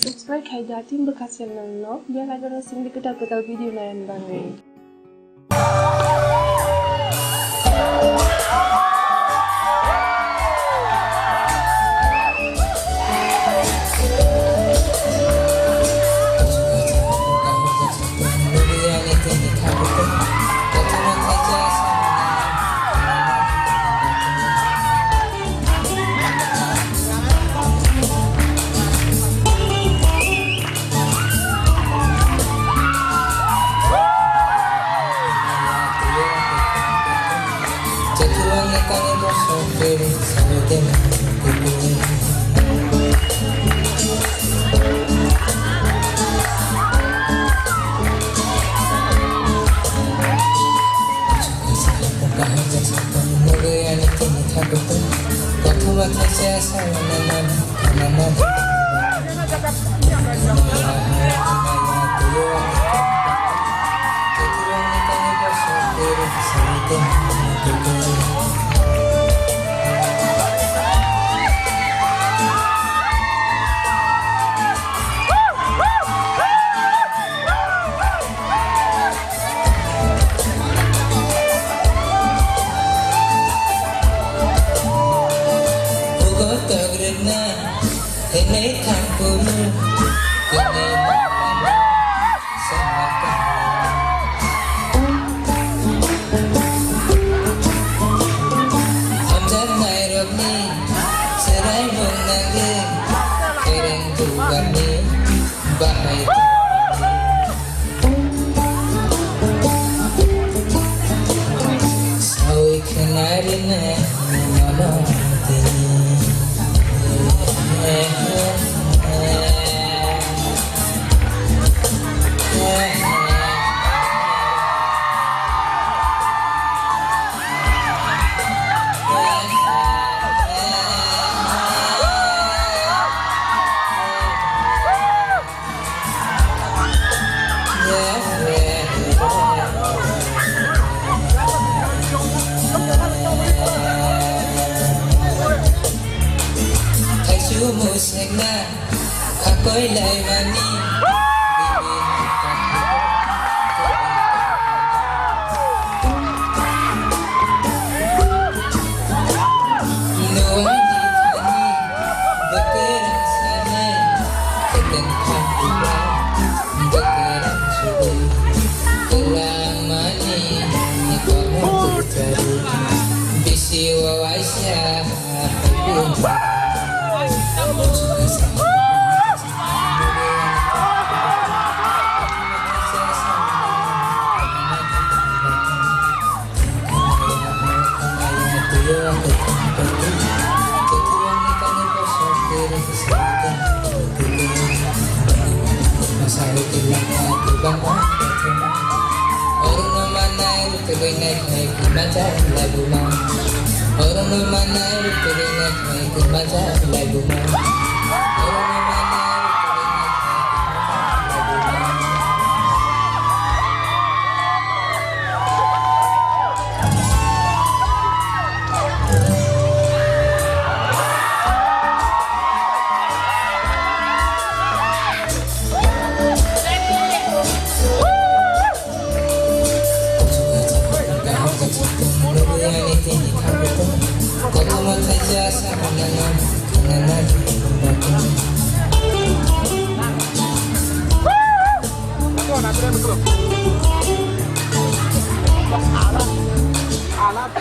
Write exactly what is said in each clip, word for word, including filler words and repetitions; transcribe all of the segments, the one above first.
Subscribe khai da tin bwkha channel no, bell icon no singdi kwtal kwtal video nayan bagwi. Hamjaknairokni chwraimung nangwi, kereng dugarni bahai. Sawi khwnarina nono tini. Thaisu musekna khakoi laimani. Nuwani thani bwkhe rang sane, keten khang kubra bwkhe rang sudu. Kwlangmani kono kwchari, bisi o waisa. Oro no manai rwtugwi naikhlai kwmacha laibuma. Oro no manai rwtugwi naikhlai kwmacha laibuma. Oro no manai rwtugwi naikhlai kwmacha laibuma.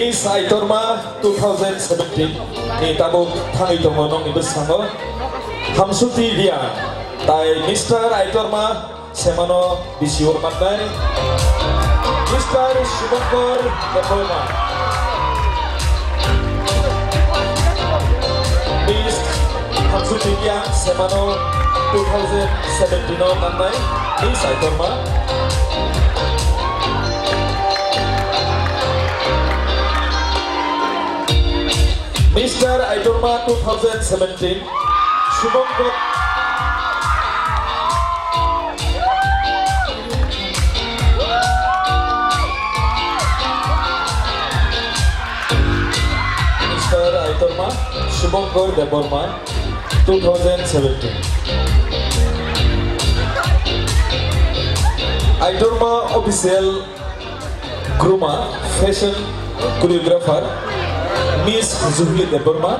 Miss Aitorma two thousand seventeen ni tabuk thangwi tongo nokni bwskango. Hamsuti Riya tai Mister Aitorma semano bisi o mannai. Mister Subhankar Debbarma. Miss Hamsuti Riya semano two thousand seventeen o mannai Miss Aitorma. Mister Aitorma two thousand seventeen, Subhankar. Mister Aitorma, Subhankar Debbarma, two thousand seventeen. Aitorma official Groomer, fashion choreographer, Miss Juhli Debbarma.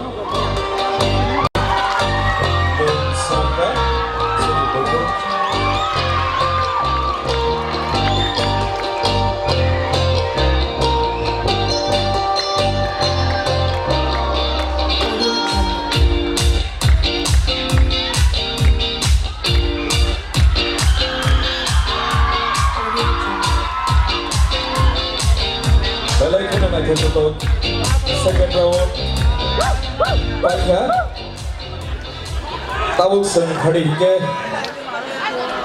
Belai kheno naithotok. Second round. Paikha. Tabuk chwng phadi hinkhe.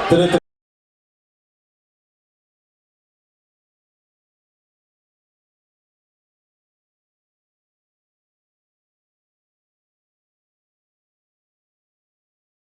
Twrwi